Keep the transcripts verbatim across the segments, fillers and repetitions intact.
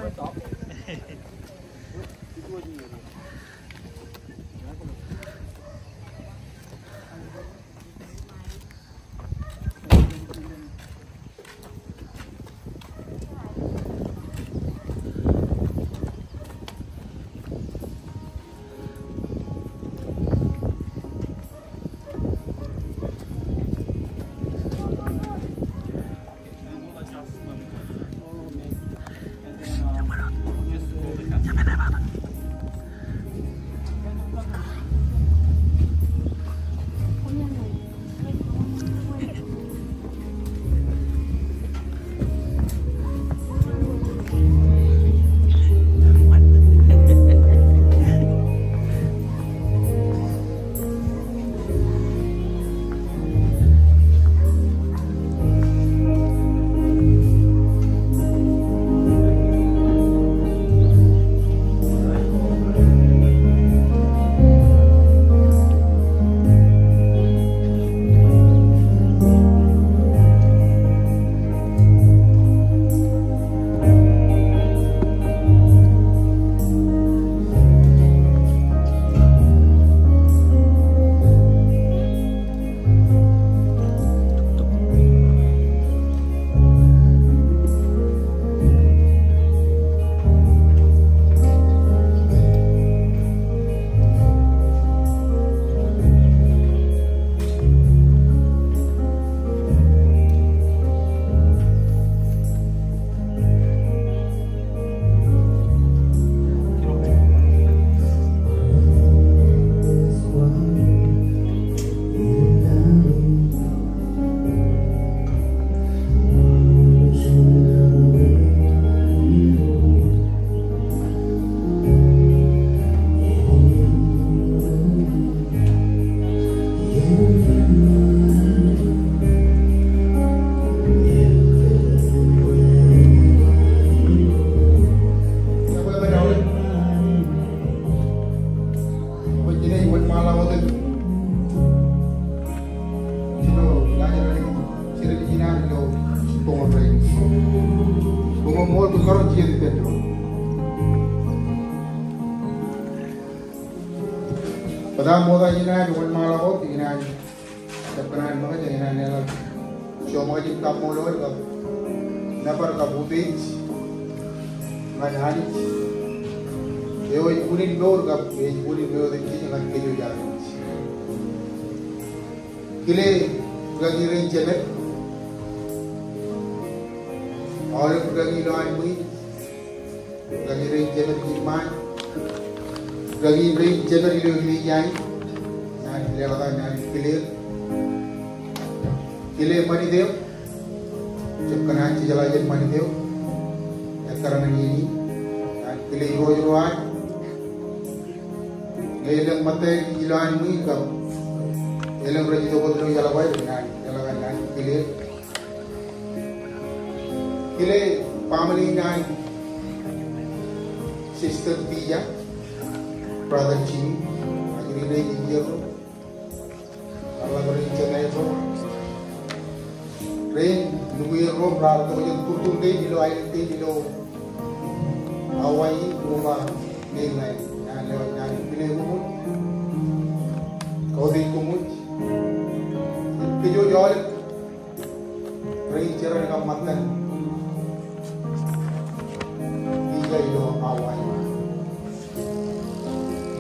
Bōtab ṃokta jān an wōnṃaanḷọk wōt, ikōṇaan jab kōṇaan ṃōkaj, ikōṇaan eḷap ijo ṃōkaj in kaṃṃoolol kab nōbar kab utiej ñan Anij eo ej unin mour kab ej unin mour eo ej ñan kōj armej. Kile rūkaki rein jemed, aolep rūkaki ilowaan ṃwiin, rūkaki rein jemed iṃaan, rūkaki rein jemed ilo eklejia in, naan leḷọk, naan kile. Kile ṃanit eo, jab kōṇaan jejeḷā jān ṃanit eo ekkar ñan iien in, naan kile irooj ro ad ñe elōñ ṃōttan ilowaan ṃwiin kab elōñ rej itok wōt ilo iaḷ ko aer, naan leḷọk, naan kile. Kile baaṃle in an Sister Pia, Brother Jimmy, ak ri rein indeeo, ak ri rein jemed ro, rein nukwier ro raar itok jān turtur kein ilo aelōñ kein ilo Hawaii, Aruba, mainland. Ña ij kile koṃij, kautiej koṃij, kōj aolep rein jeran kab ṃōttan visa ilo Hawaii.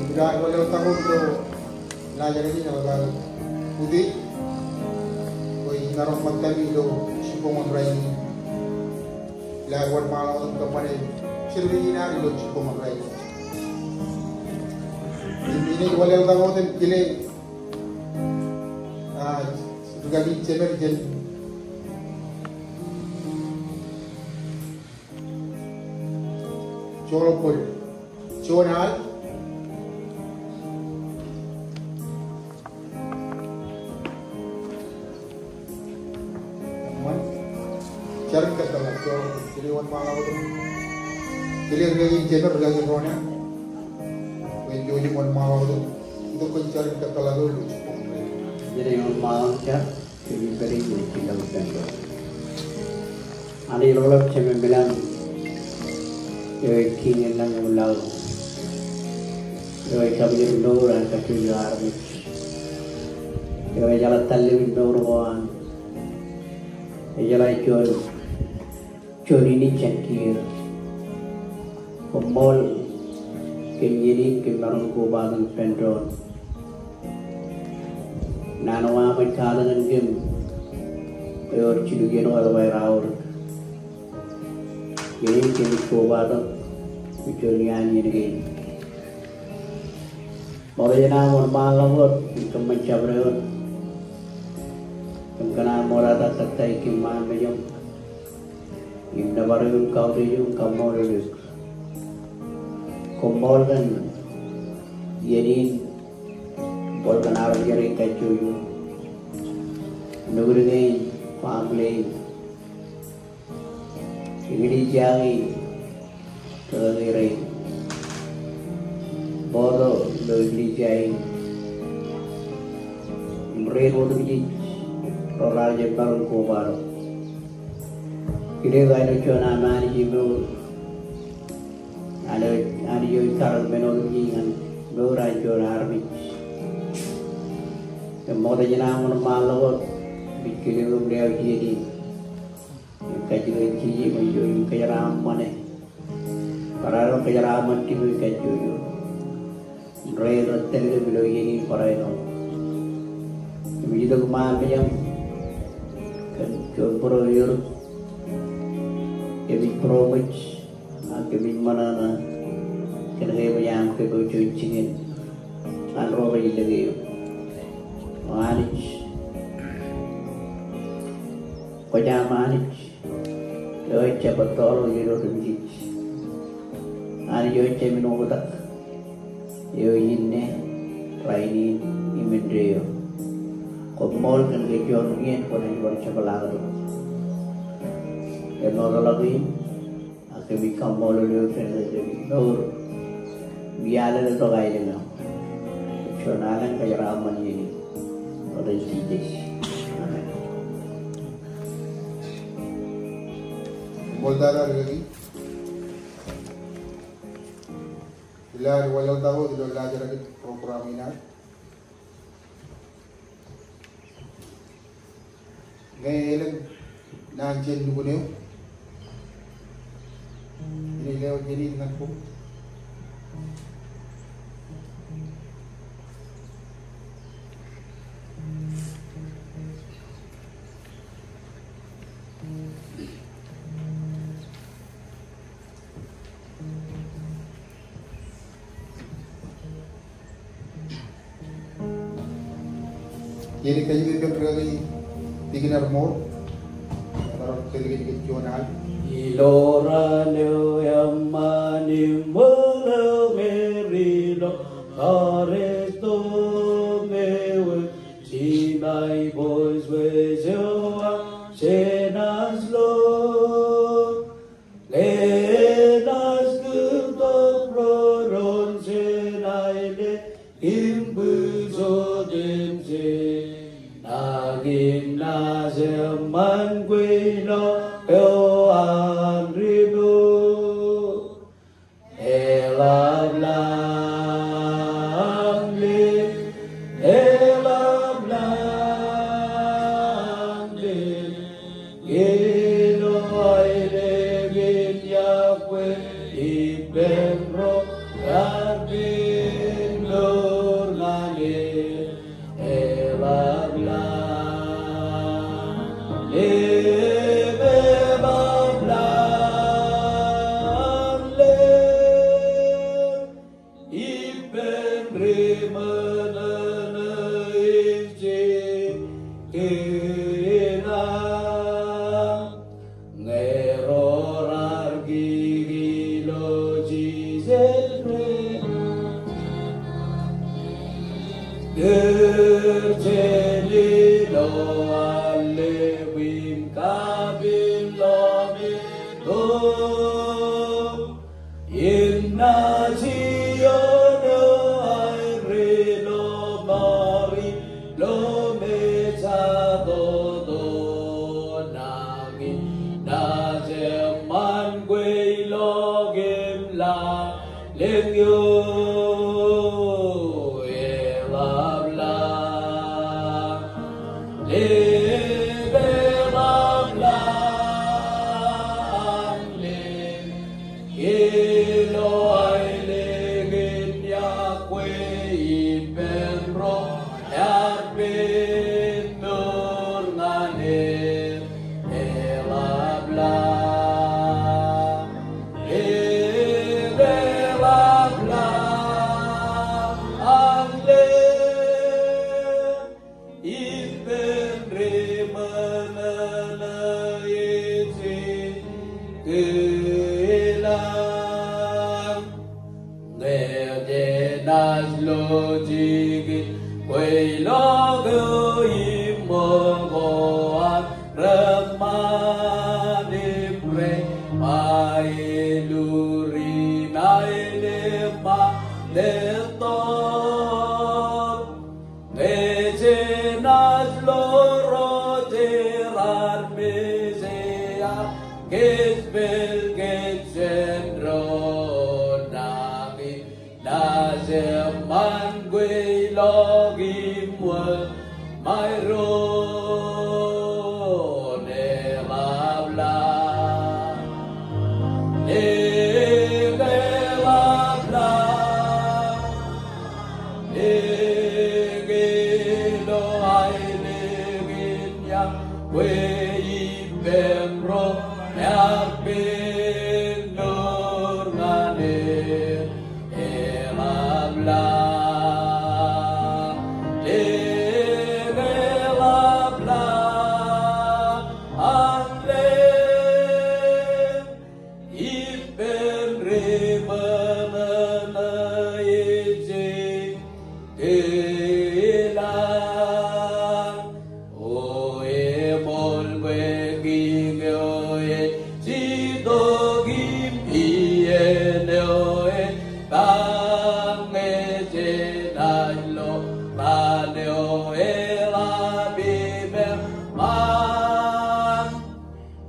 Im ij wanlaḷtak wōt ilo laajrak in eḷap aō utiej bwe imaroñ ṃōttami ilo jibboñōn rainin. Ilo aer wōnṃaanḷọk wōt im kōṃṃane service in ad ilo jibboñōn rainin. Im ij wanlaḷtak wōt im kile, ah, rūkaki jemed jān Joḷọk Bōd, Joon Al. Eṃṃan. Jar in kōttar ḷọk, Joḷọk Bōd, kile wōnṃaanḷọk wōt. Kile rūkaki jemed, rūkaki Rona. Bwe jen wōnṃaanḷọk wōt. Itok kōn jar in kōttar ḷọk ilo jibboñ. Jen wōnṃaanḷọk jar. Āinwōt ilo ḷap Jemem ilañ, Eo ej Kiiñ in lañ im laḷ. Eo ej Kaṃōjṇọ in mour an kajjojo armej. Eo ejeḷā tallimjek in mour ko an. Ejeḷā juon, juon inij jān kiiō. Koṃṃool kōn iien in kōm maroñ in kobatok ippān doon. Naan eo aṃ ej katakin kōm ewōr jilu iien ko eḷap aer aorōk. Iien in kōmij kobatok ilo juon iaan iien kein. Ṃokta jān aṃ wōnṃaanḷọk wōt im kōṃṃan jabdewōt im kōṇaan ṃokta tok kōttāik kōm ṃaan mejaṃ im nōbar eok im kautiej eok im kaṃṃoolol eok. Koṃṃool kōn iien in bōlen kōn armej rein kajjojo. Nukun kein, family in, eklejia kein, ri-kaki rein, board eo ilo eklejia in, im rein otemjej ro raar jab maroñ in kobatok. Kile kōn aolep juon aṃ Anij eo eṃour. Anij, Anij eo ej karōk men otemjej ñan mour an juon armej. Im ṃokta jān aṃ wōnṃaanḷọk wōt, kōmij kile eok im lewōj iien in im kajjitōk kōj im kōjeraaṃṃan e. Barāinwōt kōjeraaṃṃan Timote kajjojo. Im rein rej tōl kōm ilo iien in barāinwōt. Kōmij itok ṃaan mejaṃ kōn juon būruo eor. Kōmij būroṃōj ak kōmij ṃōṇōṇō kōn ke eṃōj aṃ kōpooj juon jikin ñan ro rej lōke eok. O Anij, kwōj aṃ Anij eo ej jab ettoḷọk iien otemjej. Anij eo ej jāmin oktak, eo ej inne, rainin, im indeeo. Koṃṃool kōn ke juon iien kwōnaaj bar jepḷaaktok. Eṃootḷọk in, ak kōmij kaṃṃoolol eok kōn ke kōmij mour im ialele tok aelōñ eo. Juon alen kōjeraaṃṃan iien in. Ilo etan Jisōs. Amen. Koṃṃool tata ri-kaki. Ilo ad wōnṃaanḷọk wōt ilo laajrak in program in ad. Ñe elōñ naan jān nukun eo, ij lewōj iien in ñan koṃ. Iien in kajjitōk ippān ri-kaki Tikinor Mour. Emaroñ tōl kōj kōn juon al. Ilo raan eo eṃṃan im ṃōḷo, Meri ilo kareto, ṃweo, jinae bōjwōj eo an jenaaj lo. Jenaaj kūttok roñoul jenae le, im bwijot im jenaaj, im naaj eṃṃan kwe ilo eo an ri mour. Eḷap ḷaam ḷeeṃ, eḷap ḷaam ḷeeṃ, ilo aelōñ in yokwe ippān ro raar pād mour ñan e. Eḷap ḷaam ḷeeṃ, eḷap ḷaam ḷeeṃ, ippān ri ṃōṇōṇō ej jitōñ. Ñe ro raar kiki ilo Jisōs ren, kōj jān ilo allep im kapilōñ eo. Im naaj iioon eo aer ilo ṃaari ilo mejatoto, nañin naaj eṃṃan kwe ilo kōm Lōñ eo eḷapḷọk, lōñ eḷapḷọk, lōñ eo aelōñ in iọkwe ippān ro ear pād mour ñan e. Eḷapḷọk, eḷapḷọk, an lōñ ippān ri ṃōṇōṇō ej kōlañ. Ñe jenaaj lo jikin kwe ilo ko im ṃōko an reṃṃan im rej ba eluri naen eṃṃan etto. Ñe jenaaj lo ro jeraar Mesaia, kōjepel kōj jān doon nañin, naaj eṃṃan kwe ilo im wōnṃae doon. Eḷapḷọk, eḷapḷọk, lōñ eo aelōñ in iọkwe ippān ro ear pād mour ñan e. Eḷapḷọk, lōñ eḷapḷọk, an lōñ ippān ri ṃōṇōṇō ej kōlañ. O eṃool bwe kiiñ eo ej itok im iien eo ej tañ, ñe jenaaj lo raan eo eḷap im eṃṃan.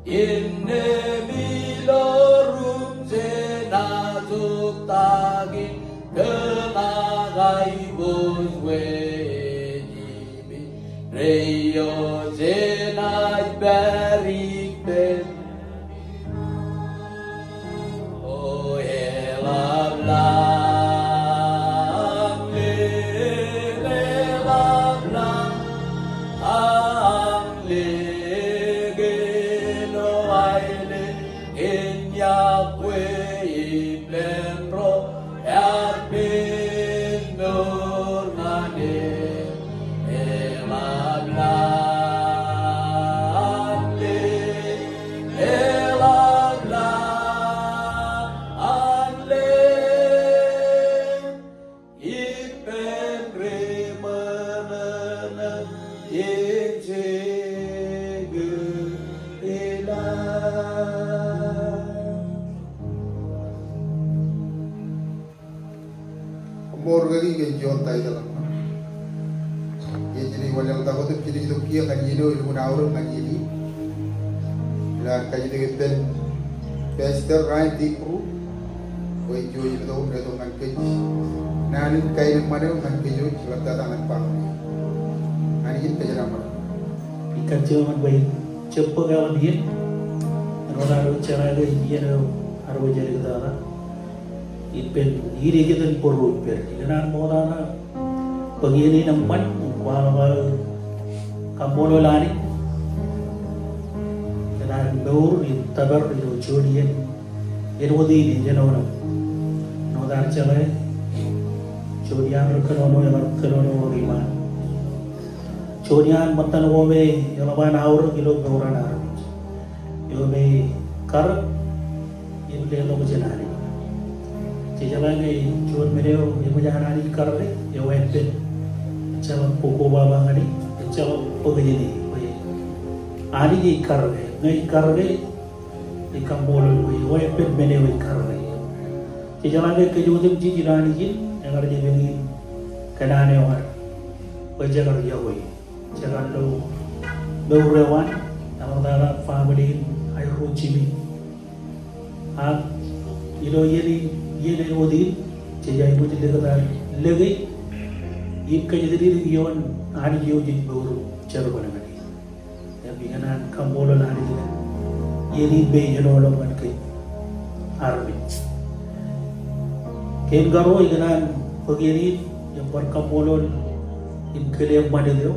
Innām ilo rup jenaaj oktak im kōṇak aiboojoj, ej ippān ri eo jenaaj pād ippān. O eḷapḷọk, eḷapḷọk, an lōñ eo aelōñ in iọkwe ippān ro ear pād mour ñan e. Eḷapḷọk, eḷapḷọk, an lōñ ippān ri ṃōṇōṇō ej kōlañ. Koṃṃool kaki kōn juon taitōḷ. Iien eo ij wanlaḷtak wōt im jej itok kiiō ñan iien eo elukkuun aorōk ñan iien in. Ilo an kajjitōk ippān Pastor Ryan T. Bru, bwe ej juon itok im letok ñan kōj naan in kaenōṃṃan eo ñan kōj eo ej ḷaptata ñan family. Anij en kōjeraaṃṃan. Ij kajjioñ ñan bwe ij jab bōk eḷap iien. Āinwōt ad jeḷā ke iien eo ad wōj āliktata ippān iien eo ej iten būruō ippād. Ikōṇaan ṃoktata bōk iien in eṃṃan im kwaḷọk aō kaṃṃoolol Anij kōn an mour im tōpar ilo juon iien, iien wōt in ej āinwōt, āinwōt ad jeḷā, juon iaan ri kōnono, ekar kōnono ḷọk iṃaan. Juon iaan ṃōttan ko me eḷap an aorōk ilo mour an armej. Eo me karōk im leḷọk jān Anij. Jejeḷā ñe juon men eo eṃōj an Anij karōke, eo eppān. Ejjeḷọk bōk koba ñan e, ejjeḷọk bōk jān e, bwe Anij ej karōke. Ñe ej karōke, ij kaṃṃoolol bwe eo eppān men eo ej karōke. Jejeḷā ke kōj otemjej ilo Anij in, ekar jepel in kōṇaan eo ad bwe jekar yokwe. Jekar lo mour eo an, eḷaptata family in aerro jimej. Ak Ilo iien in, iien āinwōt in, jej aikuj likūt ad lōke im kōjatdikdik ioon Anij eo jej mour jerbal ñan e. Im ikōṇaan kaṃṃoolol Anij kōn iien in me ej āinwōt ñan kōj armej. Kein karuo, ikōṇaan bōk iien in im bar kaṃṃoolol im kile ṃanit eo,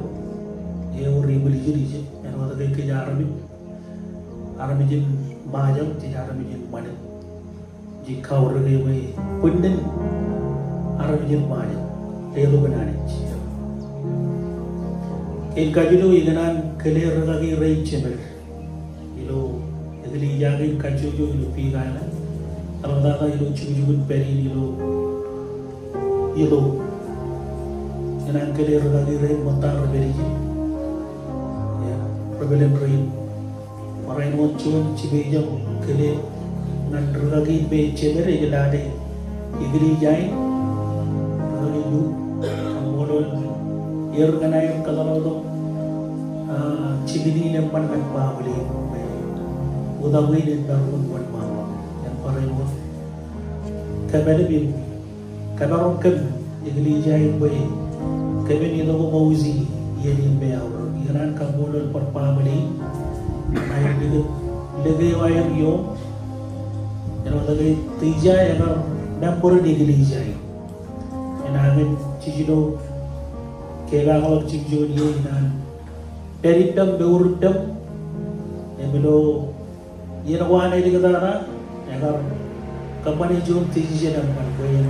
eo ri-Iṃōlijin ijin, āinwōt ke kōj armej, armej in Ṃajeḷ, jej armej in ṃanit. Jej kaureke bwe bwinnin armej in Ṃajeḷ, letok in Anij. Kein kajilu, ikōṇaan kile rūkaki rein jemed ilo eklejia kein kajjojo ilo Big Island, eḷaptata ilo jukjuk in pād in ilo, ilo, ikōṇaan kile rūkaki rein ṃōtta rej pād ijin. Ia, rej pād in rein. Barāinwōt juon jibwijaṃ kile ñan rūkaki me jemed ej lale eklejia in, rūkaki Luke, kaṃṃoolol er kōn aer kōtḷọk tok, ah, jikin in eṃṃan ñan baaṃle in, bwe utaṃwe in en maroñ in wōnṃaanḷọk. Im barāinwōt kōmālep im kōmaroñ kōm eklejia in bwe kōmin itok im oversee iien in me eaorōk. Ikōṇaan kaṃṃoolol bar baaṃle in ñan aer likūt lōke eo aer ioon, āinwōt ke Tija ekar member in eklejia in. Enañin jijino kepaakḷọk jiljilimjuon iien an pād ippem, mour ippem, im ilo iien ko an āliktata, ekar kōṃṃane juon decision eṃṃan bwe en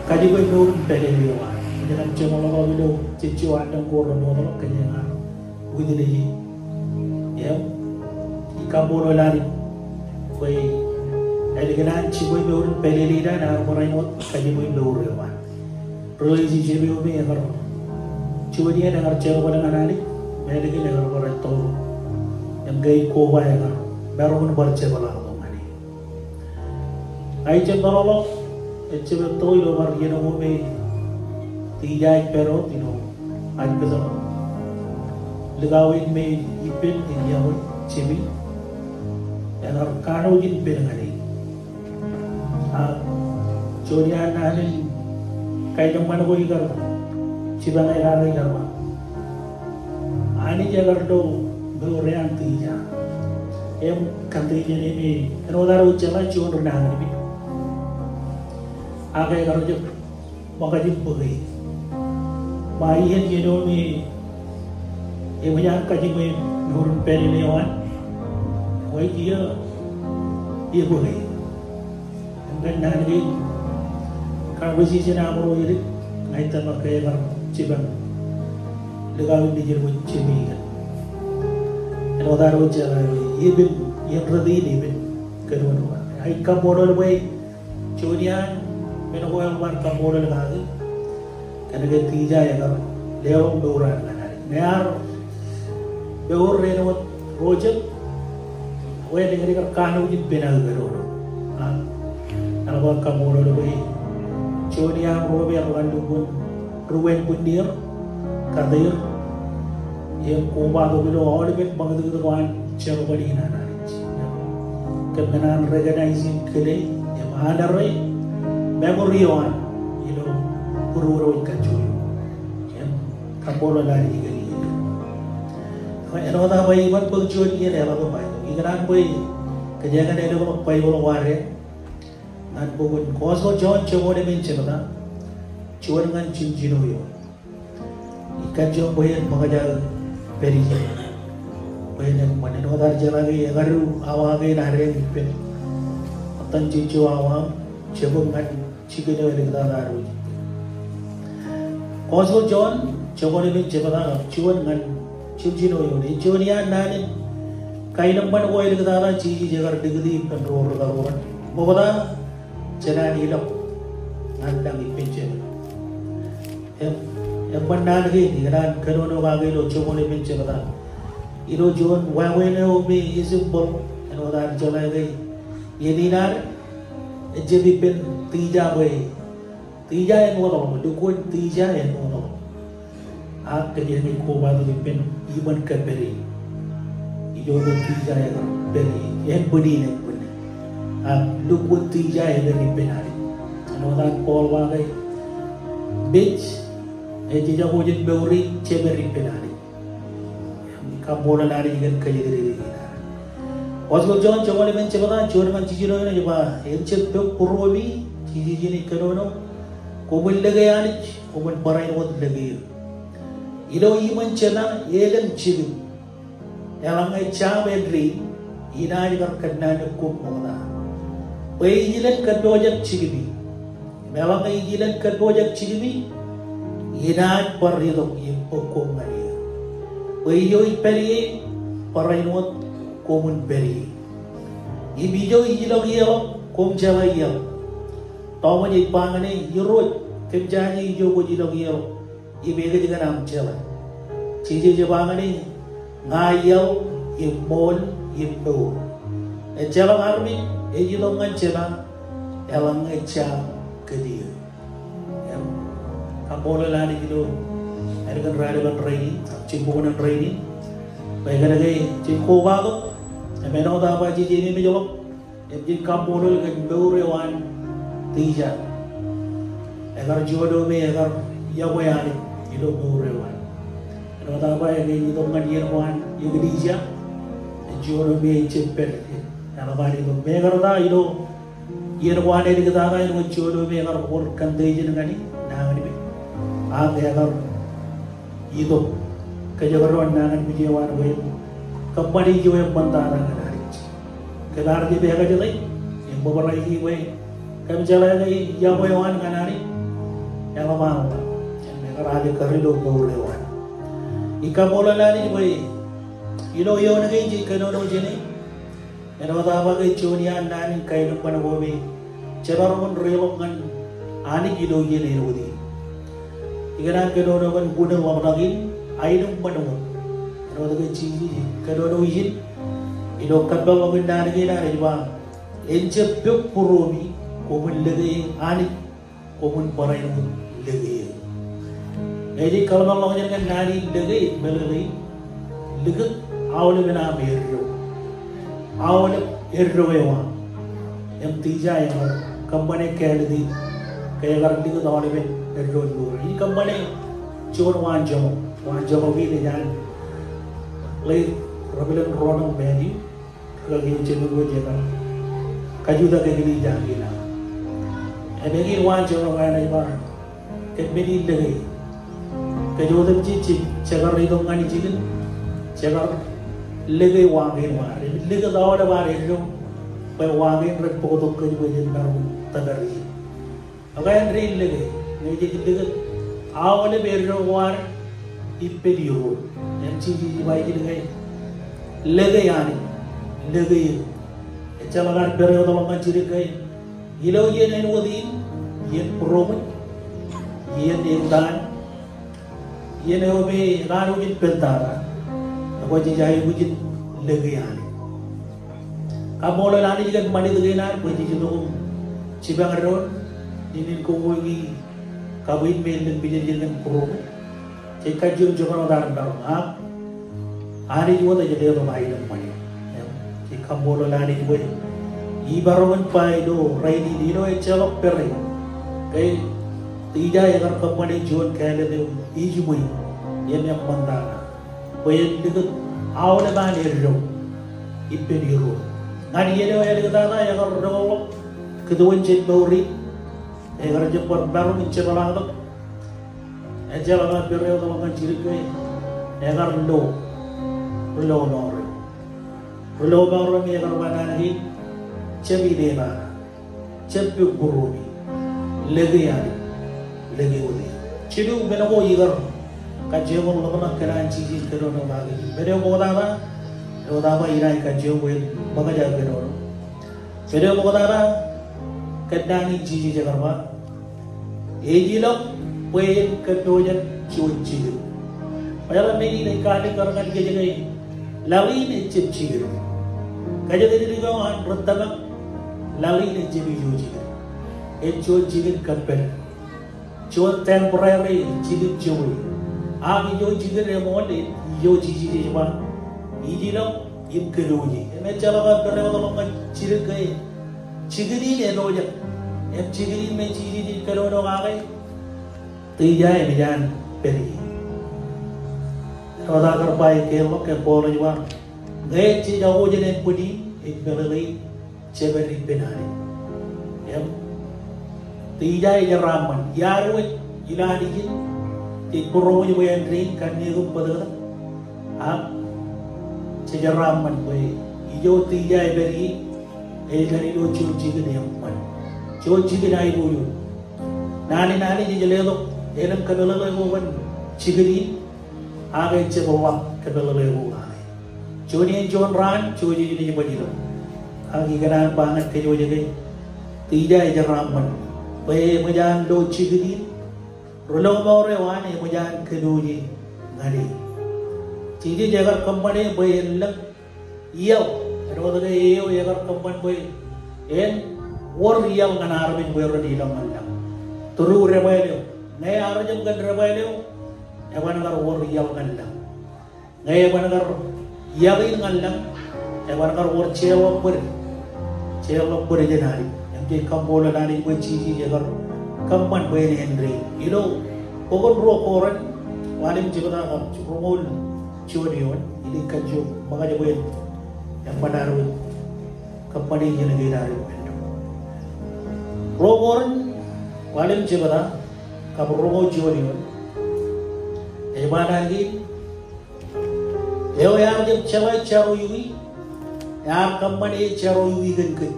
kajiṃwe mour in pālele eo an. Ej kōn jeṃḷọk ilo jejjo allōñ ko remootḷọk kōn ear witness e. Im ij kaṃṃoolol Anij bwe ālikin an jiṃwe mour in pālele eo an, ear barāinwōt kajiṃwe mour eo an. Relationship eo me ekar, juon iien ekar jerbal ñan Anij, im ālikin ekar bar ettoḷọk. Im ke ej koba ekar maroñ in bar jepḷaaktok ñan e. Ak ij jab meḷọkḷọk, ejab etto ilo bar iien ko me Tija ej pād wōt ilo aer kōtḷọk likao in me ippān ej iọkwe Jimmy, ekar kanooj in pen ñan e. Ak juon iaan naan in kaenōṃṃan ko ikar jipañ eo raar ilo ba, Anij ekar lo mour eo an Tija. Im kōn Tija ṇe me āinwōt ad wōj jeḷā juon ri nañinmej, ak ekar jab ṃōkaj im bōke. Ṃae iien eo me eṃōj an kajiṃwe mour in pālele eo an, ekwe ej iiō ebōke. Im kōn naan kein, conversation aṃro edik, ña ij tōmak ke ekar jipañ likao in nejid wōj Jimmy kōn. Āinwōt ad wōj jeḷā, epen, iien rot in epen kōn wōn. Ak ij kaṃṃoolol bwe juon iaan men ko eḷap ad kaṃṃoolol kaki kōn ke Tija ekar leḷọk mour eo an ñan Anij. Im ear mour eo āinwōt ro jet, ekwe ālikin ekar kanooj in pen aō kōnono. Ak eḷap ad kaṃṃoolol bwe juon iaan ro me rekar lukkuun ruwānbwinnier, kate er, im kobatok ilo aolepen ṃakūtkūt ko an jerbal in an Anij. Kōm kōṇaan recognize im kile im honor e, memory eo an ilo būruod eo ej kajjojo. Im kaṃṃoolol Anij kōn iien. Āinwōt aō ba, iban bōk juon iien eḷap im ba, ikōṇaan bwe kōjeañ in eḷap im ba, Baibōḷ ko ad, ñan bok in Gospel John jebwānōk im jebta, juon ñan jiljino eoon. Ij kajjioñ bwe en ṃōkaj aō pād ijin. Bwe en eṃṃan, āinwōt ad jeḷā ke ekadu awa kein ad ippān. Ṃōttan jejjo awa, jebōk ñan jikin eo āliktata ad wōj. Gospel John jebwānōk im jebta, juon ñan jiljino eoon. Ej juon iaan naan in kaenōṃṃan ko āliktata Jisōs ekar likūti ippān ro ri karuban. Ṃokta, jān an ilọk ñan lañ ippān Jemān. Im, eṃṃan naan kein, ikōṇaan kōnono kake ilo jebwānōk im jebta. Ilo juon wāween eo me ej simple, āinwōt ad jeḷā ke iien in ad, ejjab ippān Tija bwe Tija āinwōt ḷọk, lukkuun Tija āinwōt ḷọk. Ak kōjeañ in kobatok ippān iṃōn kōppād in. Ijo me Tija ekar pād in, en bwin in, en bwin in. Ak lukkuun tija ej pād ippān Anij. Āinwōt an Paul ba ke mej ejejako jān mour in jepād ippān Anij. Kaṃṃoolol Anij kōn kōjatdikdik in. Gospel John joñoul emān jebta, juon ñan jiljino eo ej ba, en jab pok būruemi, Jisōs ej kōnono, koṃwin lōke Anij, koṃwin barāinwōt lōke eō. Ilo iṃōn Jema elōñ jikin. Eḷaññe Jema ej āindein, inaaj kar kōnnaan koṃ ṃokta. Bwe ij ilān kōnono jikin. Im eḷaññe ij ilān kōnono jikin, inaaj bar itok im bōk koṃ ñan eō. Bwe ijo ij pād ie, barāinwōt koṃwin pād ie. Im ijo ij ilọk ie ḷọk, koṃ jeḷā ie ḷọk. Tọmej ej ba ñan e, Irooj, kōmjaje ijo kwōj ilọk ie ḷọk. Im ekōjkan aṃ jeḷā. Jisōs ej ba ñan e, Ña iaḷ, im ṃool, im mour. Ejjeḷọk armej ej itok ñan Jema, eḷaññe Jema kōtieō. Im, kaṃṃoolol Anij ilo ālikin raelepen rainin, ak jibboñōn rainin. Bwe kōnke jen kobatok, im āinwōt aō ba Jisōs, ememeej ḷọk. Im jen kaṃṃoolol kōn mour eo an tija. Ekar juon eo me ekar yokwe Anij ilo mour eo an. Āinwōt aō ba ke ej itok ñan iien ko an eklejia. Ej juon eo me ejjab pād. Eḷap an itok. Mekarta ilo iien ko an eliktata āinwōt juon eo me ekar wōr kōntejin ñan nañinmej. Ak ekar itok kōjparok nañinmej eo an bwe kōṃṃani ijo eṃṃantata ñan Anij. Kōm ar jab ekajete im bōbrae bwe kōm jeḷā ke yokwe eo an ñan Anij eḷap an ḷap. Im ekar aje kar ilo mour eo an. Ij kaṃṃoolol Anij bwe ilo eoon kein jej kōnono jāne. Āinwōt aō ba ke juon iaan naan in kaenōṃṃan ko me jemaroñ in reḷọk ñan Anij ilo iien āinwōt in. Ikōṇaan kōnono kōn unin ḷōmṇak in aenōṃṃan wōt. Āinwōt ke Jisōs ej kōnono ijin ilo kōpeḷḷọk in naan kein an ej ba, en jab pok būruemi, koṃwin lōke Anij. Koṃwin barāinwōt lōke eō. Ej kōḷmānḷọkjeṇ kōn naan in lōke, meḷeḷe in. Likūt aolepen aṃ eddo. Aolep eddo eo aṃ. Im tija eo ekar kōṃṃane kāālōt in. Ke ekar likūt aolepen eddo in mour. Ij kōṃṃane juon waanjoñak. Waanjoñak in ej an late Reverend Ronald Matthew. Rikaki eo jemem eo jekar kajutak eklejia kein aō. Im eñin waanjoñak eo an ej ba, kōn men in lōke. Kōj otemjej jekar itok ñan jikin, jekar lōke wa kein eo aṃ. Im likūt aolep ad eddo, bwe wa kein rej bōktok kōj bwe jen maroñ in tōpar ijin. Ak āindein lōke, ñe jej likūt aolep eddo ko ad ippān Irooj. Im Jisōs ej ba ijin ke, lōke Anij, lōke eō. Ejjeḷọk ad pād wōt ḷọk ñan jidik ke, ilo iien āinwōt in, iien būroṃōj, iien eñtaan, iien eo me ekanooj in pād tata, ekwe jej aikuj in lōke Anij. Kaṃṃoolol Anij kōn ṃanit kein an bwe jej itok im jipañ doon, inen koṃ wōj ke kabwiin me ellōñ mijeljel kōn būroṃōj. Jej kajjioñ joñan wōt ad maroñ, ak Anij wōt ej letok aenōṃṃan. Jej kaṃṃoolol Anij bwe imaroñ in ba ilo rainin, ilo ejjeḷọk pere, ke tija ekar kōṃṃane juon kāālōt eo ejiṃwe im eṃṃantata. Bwe en likūt aolep an eddo ippān Irooj. Ñan iien eo eliktata ekar doḷọk kūtwōn jān mour in, ekar jab bar maroñ in jepḷaaktok. Ejjeḷọk ad pād wōt ḷọk ñan jidik ke ekar lo, ri lo mour eo. Ri lo mour eo me ekar ba naan kein, jab inepata. Jab pok būruemi. Lōke Anij. Lōke wōt eō. Jilu men ko ikar kajjioñ ḷōmṇak kōn an Jisōs kōnono kake. Men eo ṃoktata, eo ta ba inaaj kajjioñ bwe ṃōkaj aō kōnono. Men eo ṃoktata, kōn naan in Jisōs ekar ba, ej ilọk bwe en kōnono jān juon jikin. Bwe eḷaññe men in ej kalikkar ñan kōj ke laḷ in ejjab jikin. Kōjatdikdik eo an ri tōmak, laḷ in ejjab ijo jikin. Ej juon jikin kōppād. Juon temporary jikin joñoul. Ak ijo jikin eṃool, ijo Jisōs ej ba, ij ilọk im kōnono. Im ejjeḷọk ad pād wōt ḷọk ñan jidik ke Jikin in epojak. Im jikin in me Jisōs ej kōnono kake, Tija emōj an pād ie. Āinwōt aō kar ba keememej ke Paul ej ba, ñe jej akojān ānbwinnin, ej meḷeḷein jepād ippān Anij. Im Tija ejeraaṃṃan, iar wōj ilo Anij in, jej būroṃōj bwe āindein kanniōk im bōtōktōk. Ak jejeraaṃṃan bwe ijo Tija epād ie, ej pād ilo juon jikin eṃṃan. Juon jikin aiboojoj. Naan in Anij ej letok elōñ kōmeḷeḷe ko ñan jikin in, ak ejjab ḷap kōmeḷeḷe ko kake. Juon iien juon raan, juon iien ej baj ilo. Ak ikōṇaan ba ñan kōjwōj ke, Tija ejeraaṃṃan bwe eṃōj an lo jikin in, ri-lọmọọr eo an eṃōj an kōnono ñan e. Jisōs ekar kōṃṃane bwe en lōñ iaḷ, āinwōt ke eo ekar kōṃṃan bwe en wōr iaḷ ñan armej bwe ren ilọk ñan lañ. Through debwāāl eo. Ñe ear jab kōn debwāāl eo, eban kar wōr iaḷ ñan lañ. Ñe eban kar iaḷ in ñan lañ, eban kar wōr jeorḷọk bōd. Jeorḷọk bōd jān Anij. Im jej kaṃṃoolol Anij bwe Jisōs ekar kōṃṃan bwe en āindein. Ilo bok in ruo Korint, ḷalem jebta kab roñoul juon eoon, ij kajjioñ ṃōkaj bwe en ṃōṇōṇō wōt kōṃṃane iien kein ad ippān. Ruo Korint, ḷalem jebta kab roñoul juon eoon. Ej ba naan kein, eo ear jab jeḷā jerawiwi, ear kōṃṃan e jerawiwi kōn kōj,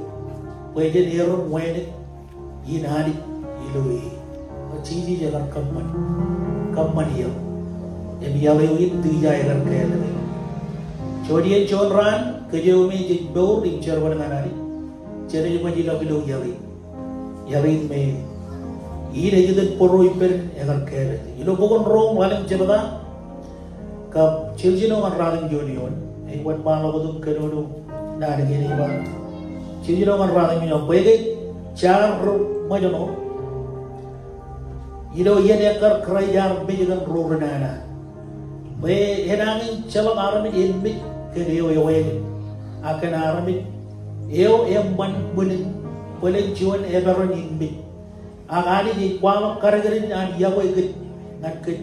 bwe jen erom wānōk in Anij ilo e. Bwe Jisōs ekar kōṃṃan, kōṃṃan iaḷ. Im iaḷ eo in Tija ekar kāālōt e. Juon iien juon raan, kōj eo me jej mour im jerbal ñan Anij, jenaaj ṃōj ilọk ilo iaḷ in. Iaḷ in me in ej itōn bōro ippān ekar kāālōt. Ilo bok in Rom ḷalem jebta kab jiljilimjuon ñan ratimjuon eoon. Ej wōnṃaanḷọk wōt im kōnono naan kein ej ba, jiljilimjuon ñan ratimjuon eoon, bwe ke jaar ri ṃōjṇọ ilo iien ekkar Kraist ear mej kōn ro ri nana. Bwe enañin ejjeḷọk armej enmej kōn eo ewānōk, ak kōn armej eo eṃṃan ṃwilin bōlen juon eperan in mej. Ak Anij ej kwaḷọk kadkadin an yokwe kōj ñan kōj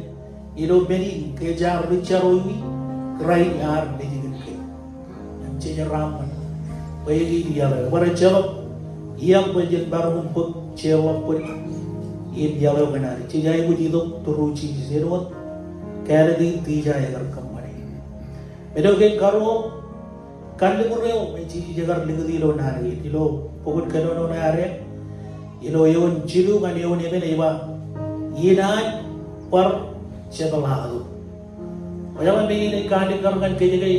ilo men in ke jaar ri jerawiwi, Kraist ear mej kōn kōj. Im jejeraaṃṃan bwe eñin iaḷ eo. Bar ejjeḷọk iaḷ bwe jen maroñ in bōk jeorḷọk bōd im iaḷ eo ñan Anij. Jej aikuj itok through Jisōs āinwōt kāālōt in Tija ekar kōṃṃane. Meto kein karuo, kalliṃur eo me Jisōs ekar likūt ilo naan kein. Ilo bok in Kōnono ṇe ad, ilo eoon jilu ñan eoon emān ej ba, inaaj bar jepḷaaktok. Kwōjeḷā me in ej kaalikkar ñan kōj ke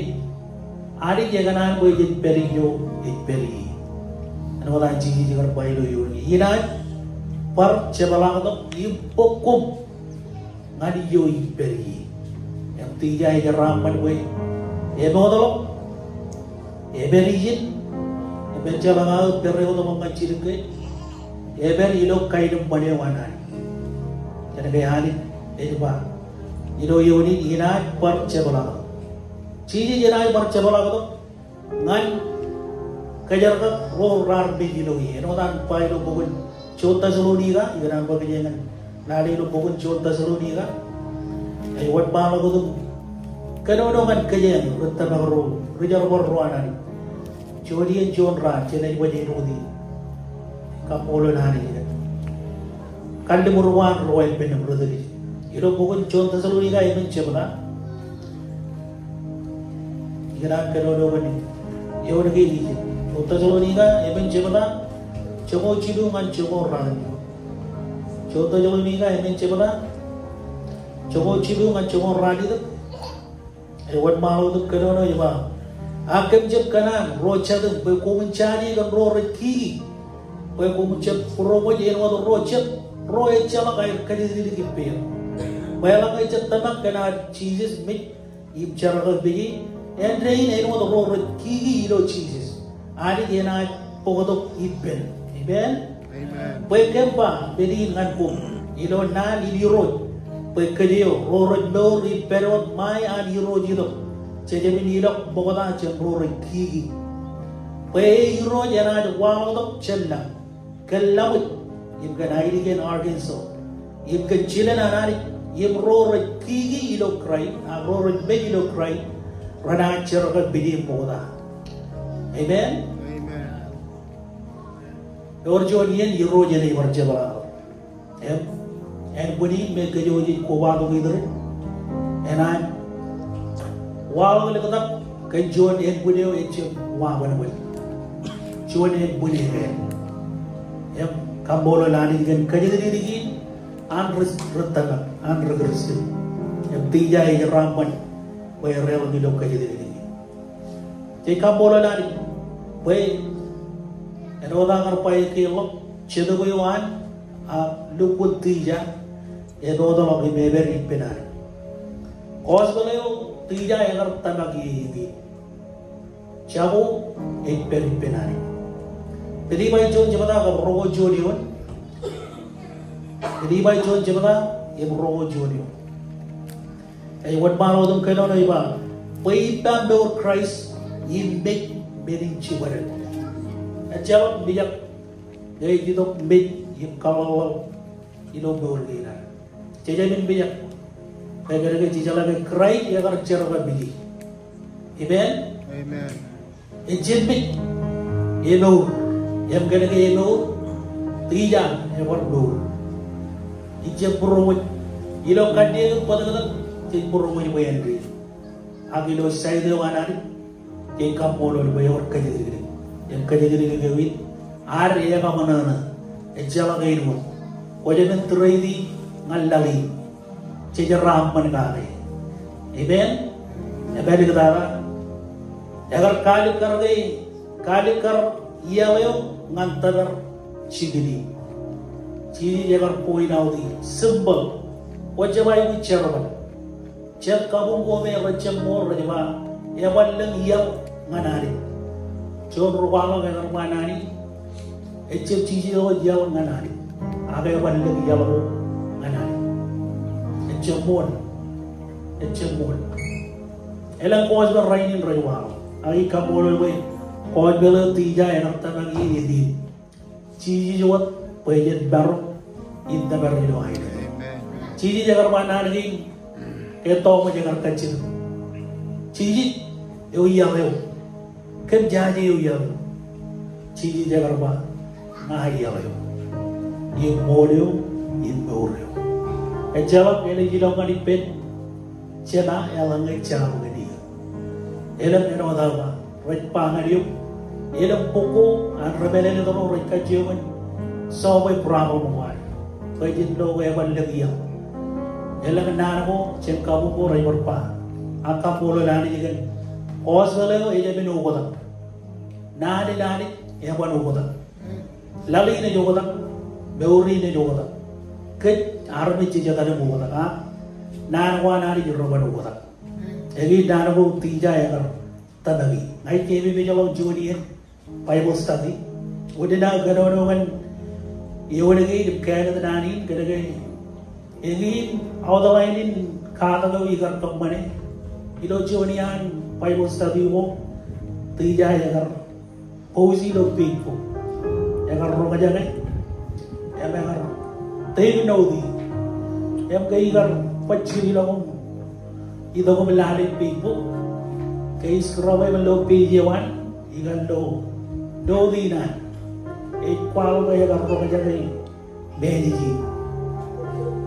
Anij ekōṇaan bwe jen pād ijo ej pād ie. Āinwōt an Jisōs kar ba ilo eoon in, inaaj bar jepḷaaktok im bōk koṃ ñan ijo ij pād ie. Im Tija ejeraaṃṃan bwe emootḷọk, epād ijin, im ejjeḷọk aō pere wōt ṃōk ñan jidik ke, epād ilo kaenōṃṃan eo an Anij. Kōnke Anij ej ba ilo eoon in, inaaj bar jepḷaaktok. Jisōs enaaj bar jepḷaaktok ñan kōjerkak ro raar mej ilo e. Āinwōt an ba ilo bok in juon Tessalonika, ikōṇaan bwe kōjeañ in lale ilo bok in juon Tessalonika. Ej wōnṃaanḷọk wōt im kōnono ñan kōjeañ ri tōmak ro, ri jerbal ro an Anij. Juon iien juon raan jenaaj baj āinwōt in. Kaṃṃoolol Anij kōn kalliṃur eo an ro ānbwinnem ri tōl ijin. Ilo bok in juon Tessalonika emān jebta. Ikōṇaan kōnono ñan eoon kein ijin. Juon Tessalonika emān jebta, joñoul jilu ñan joñoul ralitōk. Juon Tessalonika emān jebta, joñoul jilu ñan joñoul ralitōk. Ej wōnṃaanḷọk wōt im kōnono ej ba, ak kōm jab kōṇaan ro jatūṃ bwe koṃwin jaje kōn ro rej kiki, bwe koṃwin jab būroṃōj āinwōt ro jet, ro ejjeḷọk aer kalōtlōt ippāer. Bwe eḷaññe jet tōmak kōn ad Jisōs mej im jerkakpeje, āindein āinwōt ro rej kiki ilo Jisōs, Anij enaaj bōktok ippān. Amen. Amen. Bwe kōm ba men in ñan koṃ ilo naan in Irooj, bwe kōj eo ro rej mour im pād wōt ṃae an Irooj itok, jejāmin ilọk ṃokta jān ro rej kiki. Bwe Irooj enaaj waḷọktok jān lañ kōn laṃōj im kōn ainikien Arkansas im kōn jilōñ an Anij im ro rej kiki ilo Kraist ak ro rej mej ilo Kraist renaaj jerkakpeje ṃokta. Amen. Amen. Ewōr juon iien Irooj enaaj bar jepḷaaktok. Im ānbwin in me kōjwōj kobatok iturin enaaj waḷọk liktak kōn juon ānbwin eo ejjab wāwānbwin. Juon ānbwin eo. Im kaṃṃoolol Anij kōn kōjatdikdik in an ri, ri tōmak an ri Kristian. Im Tija ej raaṃṃan bwe ereḷọk ilo kōjatdikdik in. Jej kaṃṃoolol Anij bwe āinwōt aō kar ba ekkā ḷọk, jetōb eo an a lukkuun Tija ej toḷọk im ej pād ippān Anij. Gospel eo Tija ekar tōmak ie in. Jako ej pād ippān Anij. Pilippai juon jebta kab roñoul juon eoon. Pilippai juon jebta im roñoul juon eoon. Ej wōnṃaanḷọk otem kōnono ej ba, bwe ippa mour Kraist im mej men in jibaded. Ejjeḷọk mijak ñe ej itok mej im kaḷḷaḷḷaḷ ilo mour kein ad. Jejāmin mijak. Bwe kōnke jejeḷā ke Kraist ekar jerkakpeje. Amen? Amen. Ejjab mej emour, im kōnke emour, Tija ebar mour. Ijjab būroṃōj ilo kanniōk im bōtōktōk, jej būroṃōj bwe en dein. Ak ilo side eo an Anij, jej kaṃṃoolol bwe ewōr kōjatdikdik. Im kōjatdikdik eo in, ad ekaṃōṇōṇō, ejjeḷọk āinwōt. Kwō jāmin tūreiti ñan laḷ in. Jej jeraaṃṃan kake. Amen? Epād iliktata. Ekar kaalikkar ke, kaalikkar iaḷ eo ñan tōpar jikin in. Jisōs ekar point out e. Simple. Kwō jab aikuj jerbal. Jet kabuñ ko me rej jab ṃool rej ba, eban lōñ iaḷ ñan Anij. Juon ri kwaḷọk ekar ba naan in, ejjab Jisōs eo ej iaḷ ñan Anij. Ak eban lōñ iaḷ ko ñan Anij. Ejjab ṃool. Ejjab ṃool. Elōñ gospel rainin rej waḷọk. Ak ij kaṃṃoolol bwe gospel eo Tija ekar tōmak ie in. Jisōs wōt bwe jen marok im tōpar ilo aelōñ. Amen. Jisōs ekar ba naan kein, ke tọọṃ ej ekar kajjitōk. Jisōs eo iaḷ eo. Kōm jaje eo iaḷ eo. Jisōs ekar ba, ña iaḷ eo. Im ṃool eo, im mour eo. Ejjeḷọk elōñ ilọk ñan ippān Jema eḷaññe jabōk in eō. Elōñ āinwōt aō ba, rej ba ñan eok, elōñ bok ko an ri mālōtlōt ro rej kajjioñ in solve problem ko ad. Bwe jen lo ke eban lōñ iaḷ. Elōñ naan ko jān kabuñ ko rej bar ba. Ak kaṃṃoolol Anij kōn gospel eo ejāmin oktak. Naan in Anij eban oktak. Laḷ in ej oktak, mour in ej oktak. Kōj armej jej etal im oktak, ak naan ko an Anij reban oktak. Ekwe naan ko Tija ekar tōmak e. Ña ij keememej ḷọk juon iien Bible study. Wōt in aō kōnono ñan eoon kein im kāālōt naan in, kōnke eñin outline in katak eo ikar kōṃṃane. Ilo juon iaan Bible study ko, Tija ekar post ilo Facebook. Ekar roñjake. Im ekar take note e. Im ke ikar bajjek ilo koṃ, itok im lale Facebook. Ke ij scroll im lo page eo an, ikar lo note in an. Ej kwaḷọk ke ekar roñjake. Message in.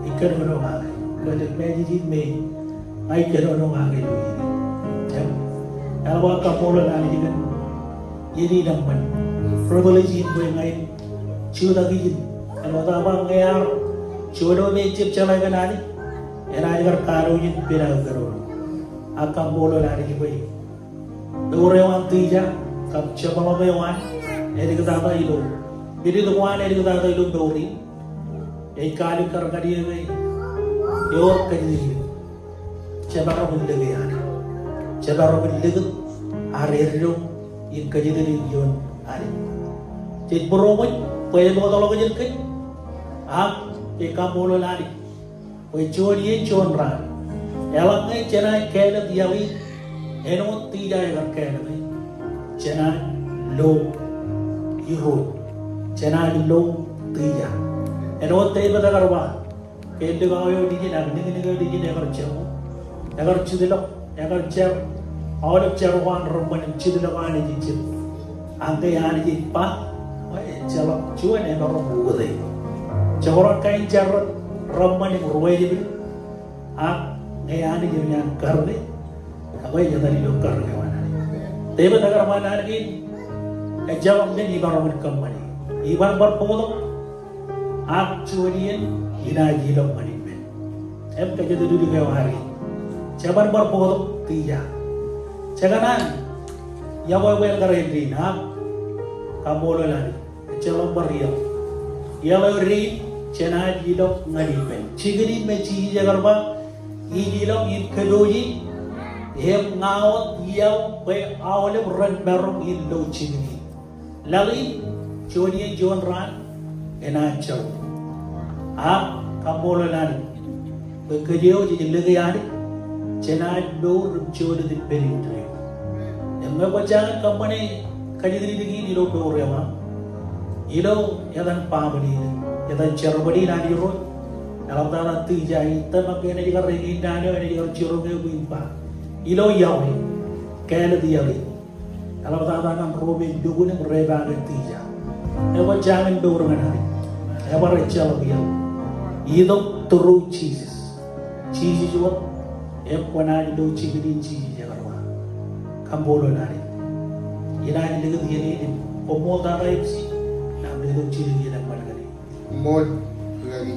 Ij kōnono kake. Ilo jet message in me ña ij kōnono kake ilo iien in. Im eḷap aō kaṃṃoolol Anij kōn iien in eṃṃan. Privilege in bwe ña ij jutak ijin. Āinwōt aō ba ñe ear juon eo me ejjab jeḷā kōn Anij, enaaj kar kanooj in pād aō kōnono. Ak kaṃṃoolol Anij bwe mour eo an Tija, kab jepḷaak eo an, āliktata ilo, minit ko an āliktata ilo mour in, ej kaalikkar ñan eō ke, ewōr kōjatdikdik. Jemaroñ in lōke Anij. Jemaroñ in likūt ad eddo im kōjatdikdik ioon Anij. Jej būroṃōj, bwe eṃootḷọk jān kōj, ak jej kaṃṃoolol Anij. Bwe juon iien juon raan. Eḷaññe jenaaj kāālōt iaḷ in, āinwōt Tija ekar kāālōt e. Jenaaj lo Irooj, jenaaj lo Tija. Āinwōt Devid ekar ba, ke āliktata eo nejin ak niknik eo nejin ekar jako, ekar jitlọk, ekar jar, aolep jar ko an reṃṃan im jitlọk Anij ijin. Ak ñe Anij ej ba, ejjeḷọk juon emaroñ ukōte. Jekdọọn kain jar reṃṃan im ruwatimjuon. Ak ñe Anij ej kar ke, ak ej etal ilo kar ke an Anij. Devid ekar ba naan kein, ejjeḷọk men imaroñ in kōṃṃani. Iban bar bōktok, ak juon iien inaaj ilọk ñan ippān. Im kōjatdikdik eo ad, jeban bar bōktok Tija. Jekōṇaan, iọkwe bwe en kar āindein, ak kaṃṃoolol Anij. Ejjeḷọk bar iaḷ. Iaḷ eo dein, jenaaj ilọk ñan ippān. Jikin in me Jisōs ekar ba, ij ilọk in kōpooje, im ña wōt iaḷ bwe aolep ren maroñ in lo jikin in. Laḷ in, juon iien juon raan, enaaj jeḷā. Ak kaṃṃoolol Anij. Bwe kōj eo jej lōke Anij, jenaaj mour im jolōt ippān indeeo. Im ñe kwōj jañin kōṃṃane kajjitōk in ilo mour eo aṃ, ilo etan baaṃle in, etan jerbal in an Irooj, eḷaptata Tija, ij tōmak ke enaaj kar eñin naan eo enaaj kar jiroñ eok im ba. Ilo iaḷ in, kāālōt iaḷ in. Eḷaptata ñan ro me lukkuun im rej ba ke Tija. Ekwe jañin mour ñan Anij. Ebar ejjeḷọk iaḷ. Itok through Jisōs. Jisōs wōt, ekwe kwōnaaj lo jikin in Jisōs ekar ba. Kaṃṃoolol Anij. Inaaj likūt iien in im koṃṃooltata im si, naan eo ej jidik iien eṃṃan kaṇe. Ṃool, rikaki,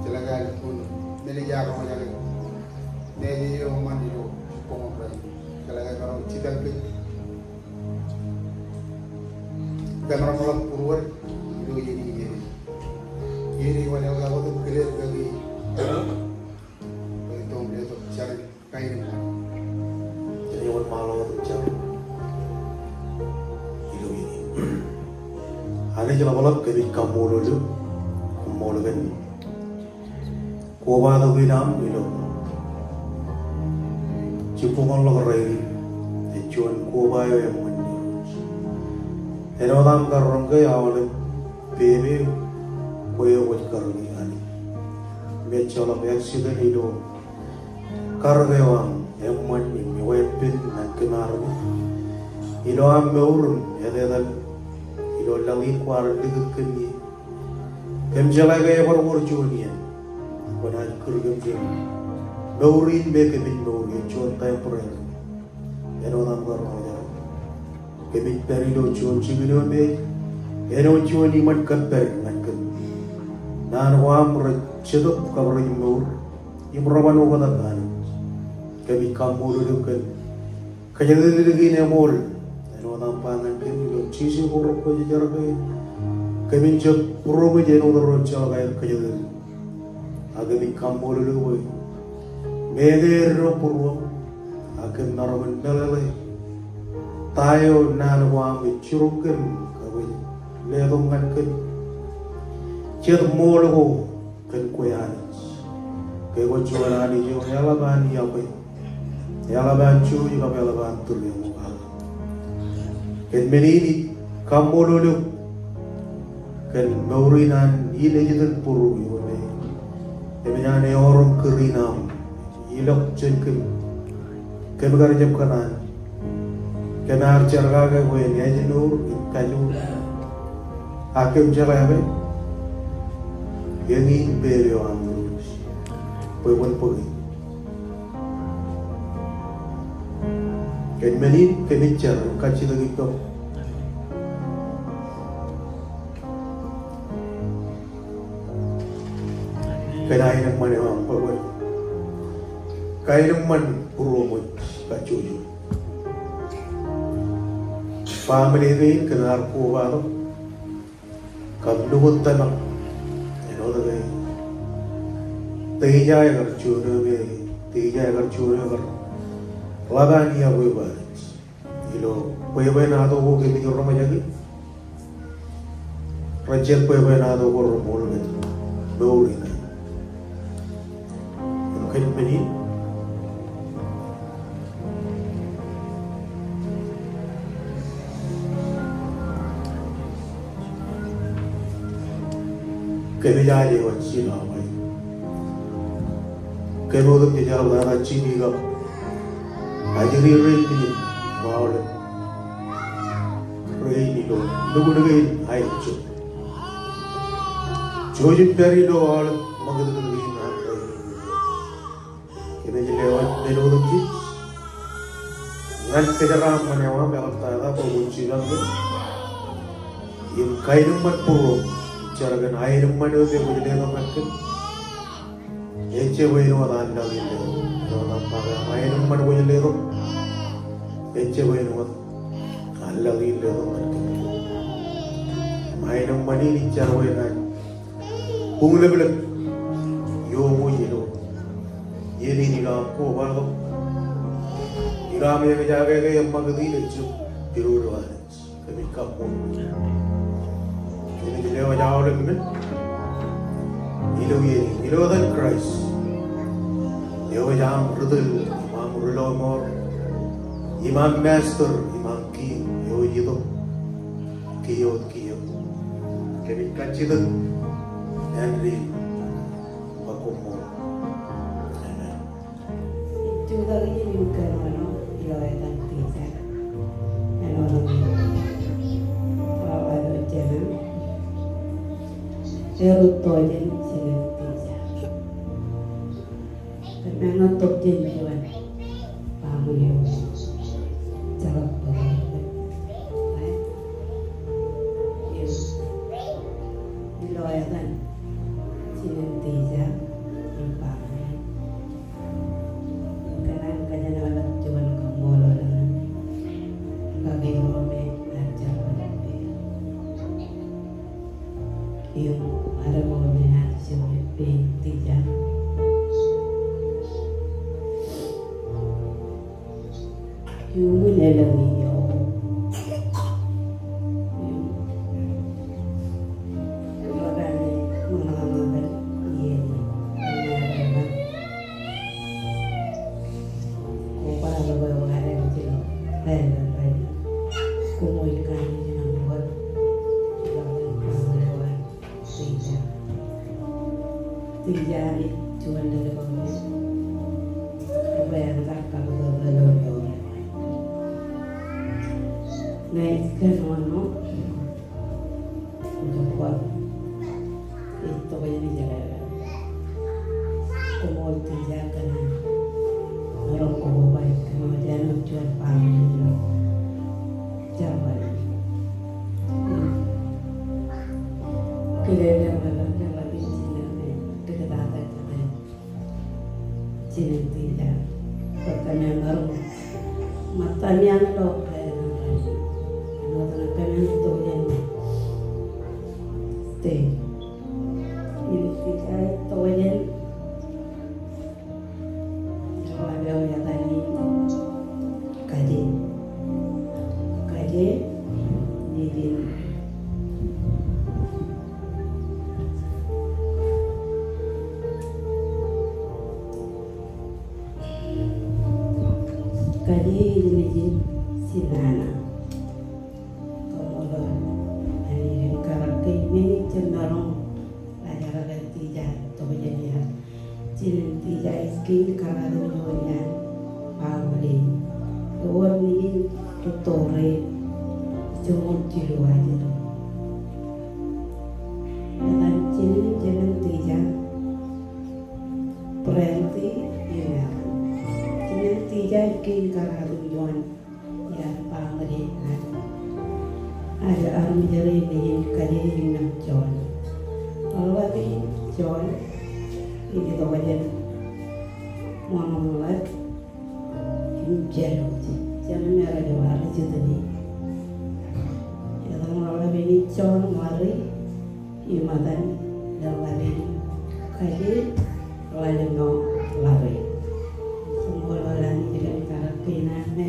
jeḷā ke ālikin men eo ej roñjake. Ej eo eṃṃan ilo boñōn rainin. Jeḷā ke emaroñ jipañ kōj. Ke emaroñ ḷak būruod ilo iien in. Iien in wōn eḷap wōt im kile kaki. Bwe itok letok jar in kain eṃṃan. Jen wōnṃaanḷọk wōt im jar. Ilo iien in. Anij ḷapḷap, kōmij kaṃṃoolol eok. Koṃṃool kōn kobatok in aṃ ilo jibboñōnḷọk rainin, ej juon koba eo eṃṃan. Āinwōt aṃ kar roñ ke aolep pepe kwe eo kwōj karōk Anij. Im ejjeḷọk accident ilo karōk eo aṃ eṃṃan im weeppān ñan kōm armej. Ilo aṃ mour im etetal ilo laḷ in kwaar likūt kōm ie. Kōm jeḷā ke ebar wōr juon iien. Kwōnaaj kūr kōm jān mour in me kōmij mour ie, juon temporary. Āinwōt aṃ kar roñjake. Kōmij pād ilo juon jikin eo me āinwōt juon iṃōn kōppād ñan kōm. Naan ko aṃ rej jetōb kab rej mour im reban oktak Anij. Kōmij kaṃṃoolol eok kōn kōjatdikdik in eṃool. Āinwōt aṃ ba ñan kōm ilo Jisōs ko rej kōjejjerkake, kōmin jab būroṃōj āinwōt ro ejjeḷọk aer kōjatdikdik. Ak kōmij kaṃṃoolol eok bwe meteer ro būruōṃ, ak kōm maroñ in meḷeḷe ta eo naan ko aṃ ej jiroñ kōm kab ej letok ñan kōm. Jet ṃool ko kōn kwe Anij. Ke kwōj juon Anij eo eḷap an iọkwe, eḷap an jouj kab eḷap an tūriaṃo. Kōn men in ij kaṃṃoolol eok kōn mour in an in ej iten būruō eo me eṃōj an eoroñ kūr in aṃ ilọk jān kōm. Kōm kar jab kōṇaan. Kōm ar jerkake bwe en ājmour im kajoor. Ak kōm jeḷā ke eñin pepe eo aṃ Irooj bwe kwōn bōke. Kōn men in kōmij jar im kajjitōk ippaṃ kōn aenōṃṃan eo aṃ bwe kwōn kaenōṃṃan būruōṃōj kajjojo. Family kein kōm ar kobatok kab lukkuun tōmak āinwōt ke Tija ekar juon eo me, Tija ekar juon eo ekar ḷap an iọkwe bwe ilo bwebwenato ko kōmij roñjake, rej jet bwebwenato ko reṃool kōn mour in an. Im kōn men in, Kōmij aje wōt jino ṃweo. Kōm otemjej ḷọk tata jidik kab ajri rein in aolep rein ilo nuknuk in aer jok. Jouj im pād ilo aolep ṃakūtkūt in an rein. Kōmij lewōj men otemjej ñan kōjeraaṃṃan eo aṃ eḷaptata bwe kwōn jipañ kōm im kaenōṃṃan būruōṃ jar kōn aenōṃṃan eo me kwōj letok ñan kōm. Ejjab āinwōt an laḷ in letok. Āinwōt aṃ ba ke aenōṃṃan kwōj letok, ejjab āinwōt an laḷ in letok ñan kōm. Im aenōṃṃan in ij jar bwe en buñ leplep ioṃōj ilo iien in ilo aṃ kobaḷọk, ilo aṃ eñjake ke eṃṃakūt in ejjab pidodo Anij. Kōmij kaṃṃoolol. Kōmij lewōj aolep men ilo iien in ilo etan Kraist, eo ej aṃ ri tōl im aṃ ri lọmọọr im aṃ Master im aṃ King, eo ej itok kiiō wōt kiiō. Kōmij kajjitōk āindein ba koṃṃool. Amen. Ij jutak ijin im kōnono ilo etan Tija. Āinwōt aṃ ba wōt ilo jemaṃ, erūtto jān jinen Tija. Kōmeañ tok jān juon baaṃle eo ejjeḷọk bōktok. Ilo etan jinen Tija im baaṃle, kōn an kōjenaaj ḷak juon kaṃṃoolol ñan kake ro me ear jerbal ippān im armej ro me ear jerbal ippān Tija. Iuṃwin elōñ in eo. Im ḷọk ami ṃōṇōṇō kōn iien in. Kobaḷọk bwe wōt ilo ren ren. Koṃṃool kōn ijin aṃ wōt. Ilo ren ren. Tija. Tija ej juon lelōñ in. Bwe en kar kabbokbok ilo ioon. Ñe ij kōnono, ij kōnono. Ij tokjān ijellel. Koṃṃool Tija kōn an maroñ ko bwe kōnono jān juon baaṃle ilo jerbal. Kile jerbal, jerbal in jinen me dikitata jete. Jinen Tija. Bwe kōmeañ maroñ ṃōttamiañ ilo etan Kraist. Āinwōt ñe kōmeañ tokjān. Te. Im Tija ej tokjān. Eo eo etan in Kaje. Kaje, nejin. Kaje nejin Sinana. Koṃṃool Anij im kar kōj men ijemaroñ lajarake Tija tokjān ia. Jinen Tija ej kein kōrātūṃ ioon iaan baaṃle in. Ewōr nejin rūtto rein joñoul jilu ajri. Etan jinen, jinen Tija Brandi im Aaron. Jinen Tija ej kein kōrātūṃ ioon iaan baaṃle in. Ad armej rein nejin Kaje im John. Ḷapḷap in John ej itok jān Ṃañaṃḷap im Jālwōj. Jān me rej ba ri Jitni. Etan ḷapḷap in John Ṃari im etan ḷapḷap in Kaje Ḷalem Ḷape. Koṃṃool Anij kōn kar kein an me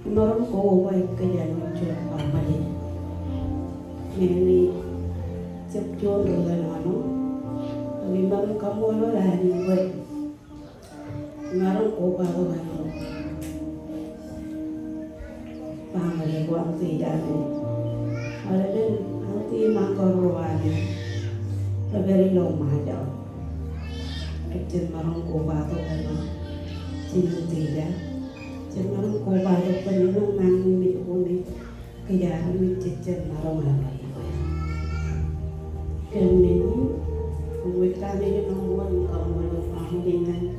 Imaroñ ko bwe kōj āinwōt juon baaṃle. Ñe ij jab juon ri kōnono, ak imaroñ kaṃṃoolol Anij bwe imaroñ kobatok āinwōt baaṃle ko an Tija me aolepen auntie im uncle ro an. Ri pād ilo Ṃajeḷ. Jen maroñ kobatok ilo Jinōn Tija. Jen maroñ kobatok bwe ilo ñan im ilo kōj armej, jen maroñ ḷọk ilo. Kōn men in, wōt kōn men in, wōt kōn men in,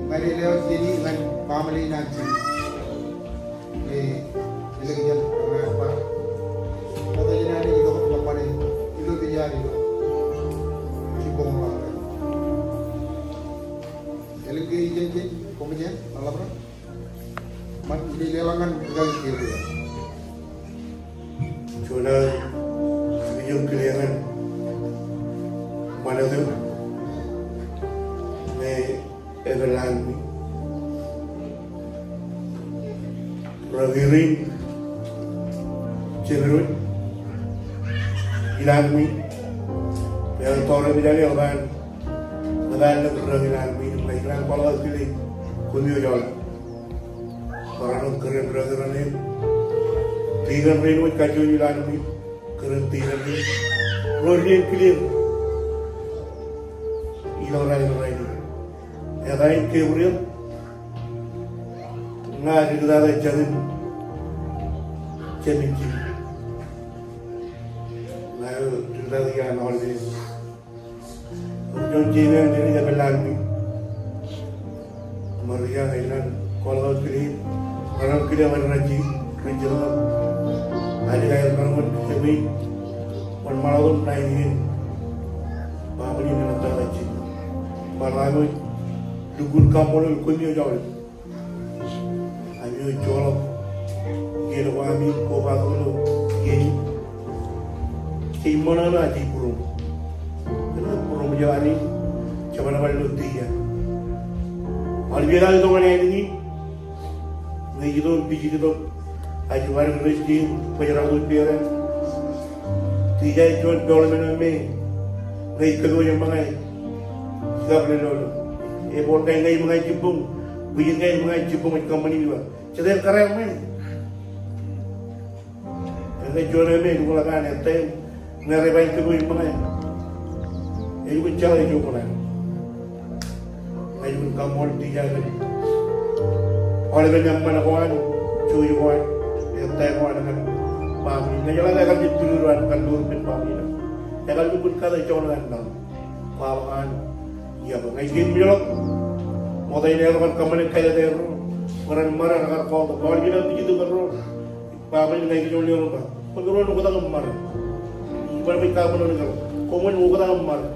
Ña ij lewōj iien in ñan baaṃle in an Jim. Ñe elōñ iien rej ba, ṃokta jān an ej itok ḷọk bar ilo Tija ilo jibboñ eo ḷọk. Elōñ ke iien jej koṃij ḷap ḷọk bar ṃōn ilo leḷọk ñan ri kaki Gabriel. Juon aō, ij kile ñan ṃanit eo me Epelanmi, Reverend Jemedwōj Ilanmi, me ear tọọr eo ej Epelanmi, Epelanmi Ilanmi, im ij kōṇaan kwaḷọk aō kile koṃij ḷọk. Barāinwōt kōrā eo rej kile, Deacon Reynolds, Kajjojo Ilanmi, kōrā eo Deacon Reynolds, ro rej kile ilo rainin rainin. Ekain Gabriel, ña ri-tata jān Jemedwōj. Ña ri-tata iaan Aolep. Juon jeiū eo ej Epelanmi. Ṃōrā eo ej kōṇaan kwaḷọk aō kile, kōṇaan kile ṃōrā eo ej, rej kile. Ālikin aer kōṇaan kile, ṃōṇōṇō ṃōṇōṇō ṇa in, baaṃle in ej kōṇaan kile. Ṃōṇōṇō eo, lukkuun kaṃṃoolol koṃij ḷọk. Ami eo joḷọk iien ko ami kobatok ilo iien in. Jej ṃōṇōṇō, jej būroṃ. Kōn būroṃ eo ami jab bar ilo Tija. Aolep iien aō itok ñan āne in, ñe ej itok, pij ej itok. Ij bar ilo Tija, bwe ej bar ilo Tija. Tija ej juon peḷḷọk men eo me ñe ij kōpooj im ṃōñā, ij kab lelolo. Ebooḷ kain ñe ij ṃōñā jibboñ, bwijin ñe ij ṃōñā jibboñ, ij kōṃṃani ilo. Jete kōrā ṃōñā. Ej juon eo me ej lukkuun ḷap an ettā im ñe rej ba in kōpooj im ṃōñā, ej lukkuun jeḷā ijoko ṇa. Ña ij lukkuun kaṃṃoolol Tija kōn aolepen eṃṃan ko an, jouj ko an, ettā ko an ñan baaṃle in. Ña ij jeḷā ekar jab tūrūrū an kar lukkuun baaṃle in. Ekar lukkuun kate joñan an ṇa. Baaṃle an, iọkwe. Ña ij kein meḷọk. Ṃokta jān aer kar kōṃṃane kāālōt erro, bwe ren ṃare, rekar call tok. Aolep iien aō pij itok erro. Baaṃle in, ña ij kōjro leḷọk ba, kwōn ukōt aṃ ṃare. Ij ba bwe ij kab ṃōṇōṇō kōn, kwōn ukōt aṃ ṃare.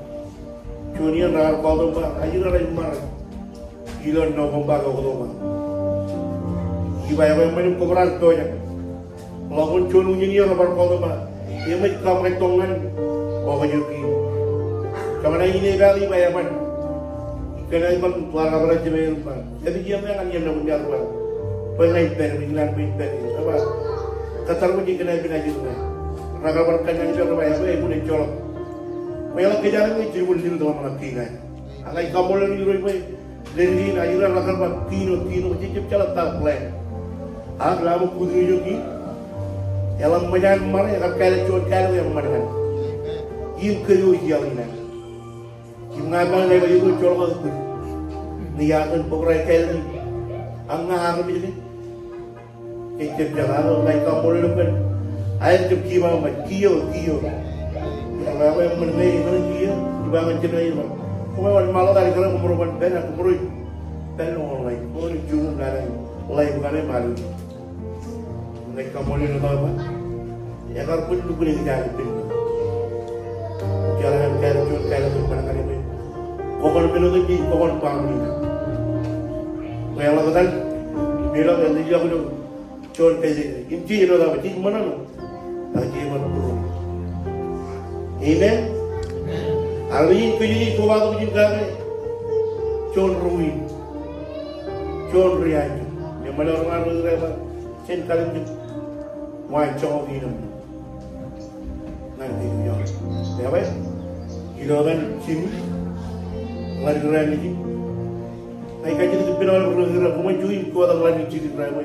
Juon iien raar kwaḷọk ba, ajri rej ṃare. Ilo November ko, October. Ij ba, ekwe eṃṃan im kobrak pojak. Ḷọk wōn juon unin iien rej bar kwaḷọk ba, eṃōj kaṃōkaj tok ñan okjọ kein. Kōṃṃan āinwōt ej ba, ij ba eban. Ikōṇaan bar ḷak kab bar jemān ba. Ej ba, ij ba ñan iien ṇe kwōn iar ba. Bwe ña ij pād, ij ñan bwe ij pād. Ej ba, kōttar bwe ij kōṇaan pād ajri ṇe. Raar kab bar kōṇaan pād, rej ba, ej ba, ej ba, ejjeḷọk. Bwe eḷak kōj armej ej jilu bwe ḷe tok ṃōṇōṇō kein an. Ak ij kaṃṃoolol Irooj bwe leddik in, ajri ro rekar ba kino, kino, jejjab jeḷā ta plan. Ak ḷak ṃōk kūtū ijo kein. Eḷaññe ṃōj an ṃare, ekar kāālōt juon kāālōt eṃṃan ñan. Im kōj eo iaḷ in an. Im ña ij ba ñe ej ba eok joḷọk aō kūr. Ñe iar kōn bōbrae kāālōt in. Ak ña armej ke. Ejjab jeḷā, ña ij kaṃṃoolol eok kōn aer jab kiiō, ba kiiō, kiiō. Ij ba, eṃṃan ñe, ñe kiiō, ij ba ñan jemān eo, ij ba, koṃ wōnṃaanḷọk, ij kōrā koṃro ban pād, ak koṃro pād ilo ḷaik, koṃro juṃ lale ḷaik kaṇe malu. Ña ij kaṃṃoolol eok ba ekar bōk lukkuun eo ij aikuj pād. Jeḷā ñan kāālōt, juon kāālōt eo eṃṃan ñan eok. Kokon men otemjej, kokon baaṃle in. Bwe eḷak etan, im eḷak etan, ilo juon pād, im jej āinwōt aō, jej ṃōṇōṇō. Ak jej ṃōṇōṇō. Amen. Ak ri in kōjwōj kobatok jān kake, juon ri wiin, juon ri anjọ. Im ṃōḷeḷe ro rej ba, jen kalimjek waan joñak in im ñan kōj. Eo, eo, ilo etan Jimmy, ḷadik ro nejin. Ña ij kajjitōk ippān aolep ri kōjwōj, koṃwin juon in kotak ḷadik jidik ro eo.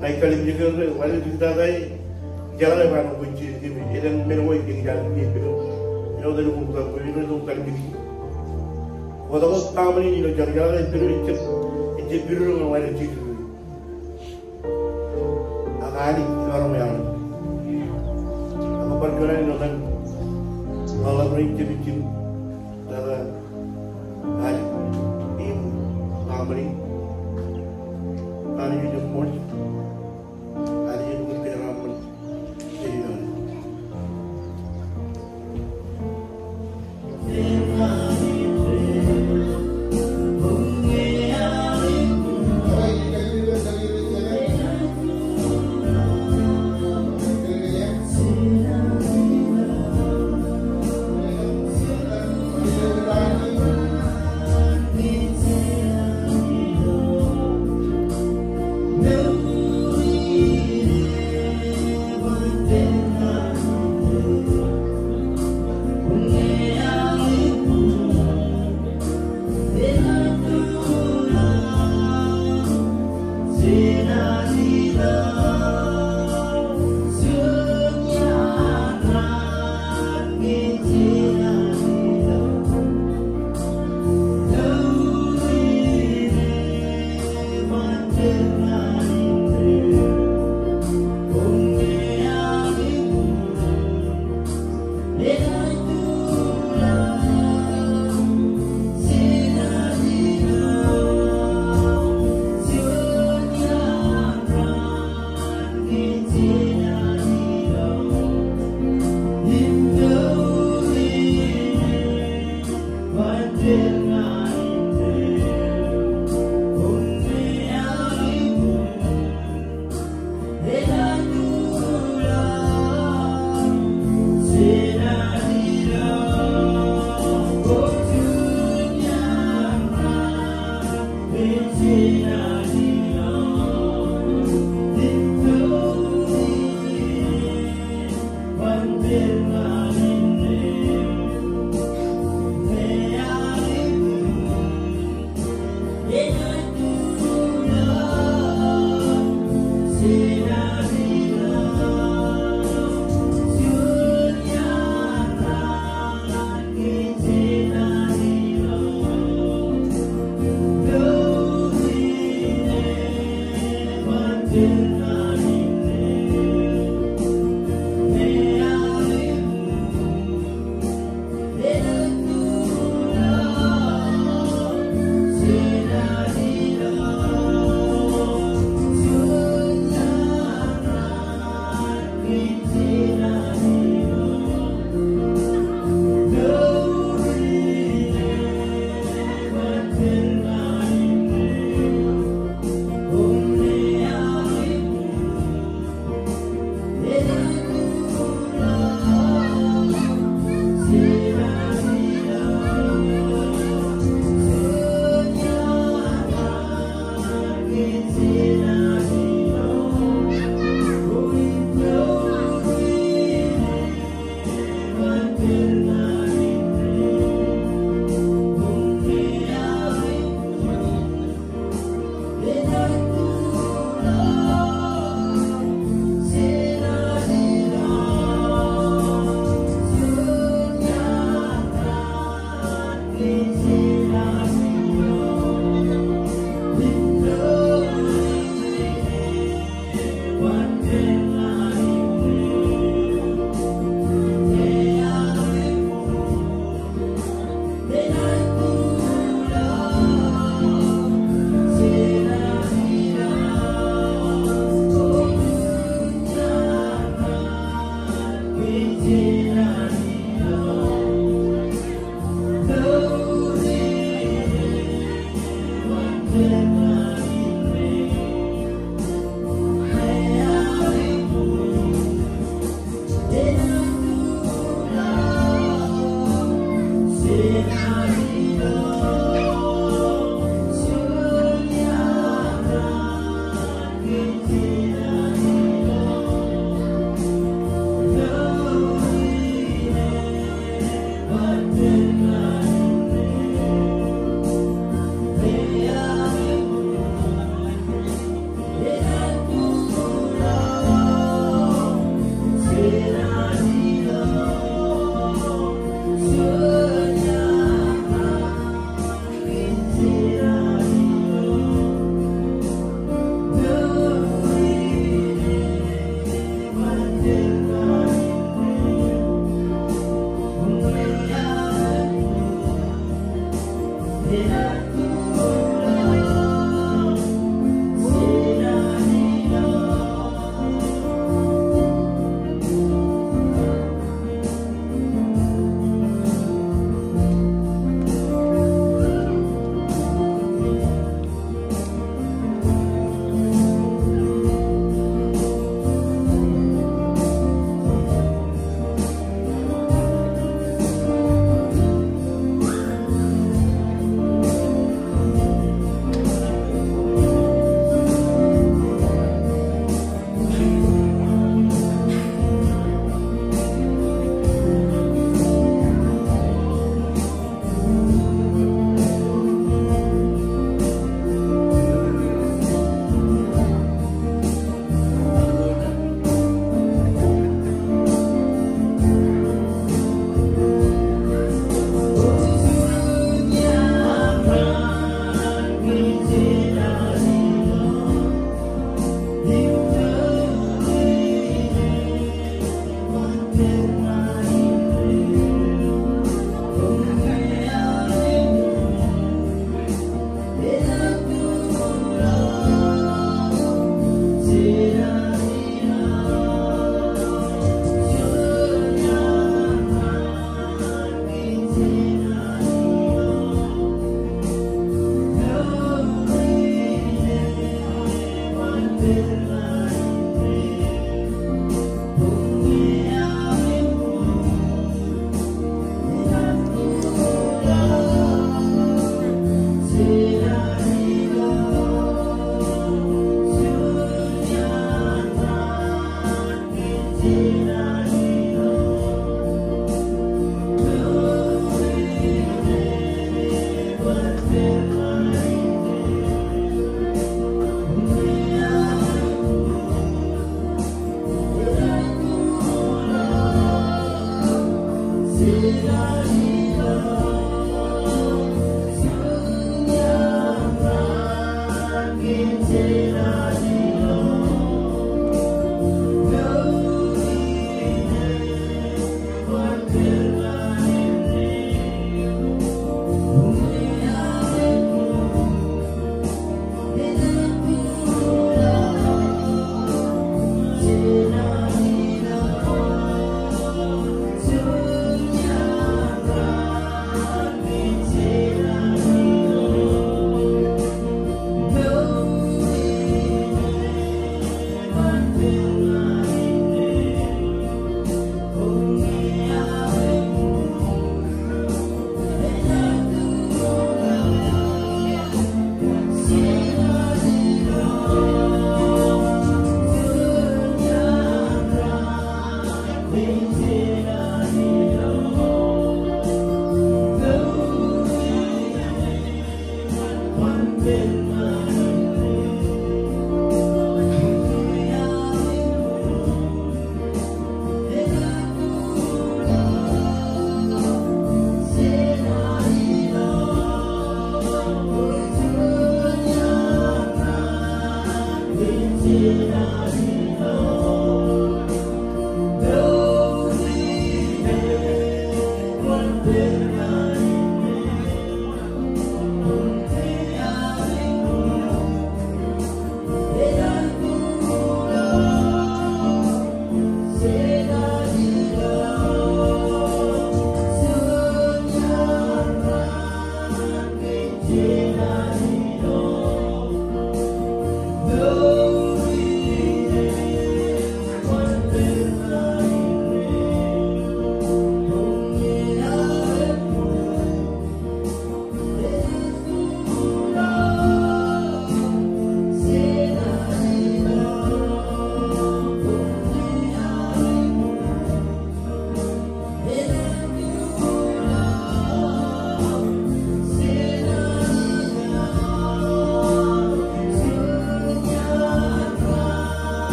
Ña ij kalimjek er, ḷadik jidik tata e, jeḷā ḷe ba āinwōt kwōj jidik im etan men ko ej kōjak in ippān. Āinwōt etan ṃokta ko, āinwōt etan kalimjek. Kotak wōt baaṃle in ilo jar, jeḷā ḷe ippān ejjab, ejjab pidodo ñan ḷadik jidik. Ak Anij emaroñ eaḷ. Ak bar juon alen ilo etan aolep ro rej jab jino tata Anij im baaṃle in. Anij ej ṃool. Anij ej ṃool kōjeraaṃṃan.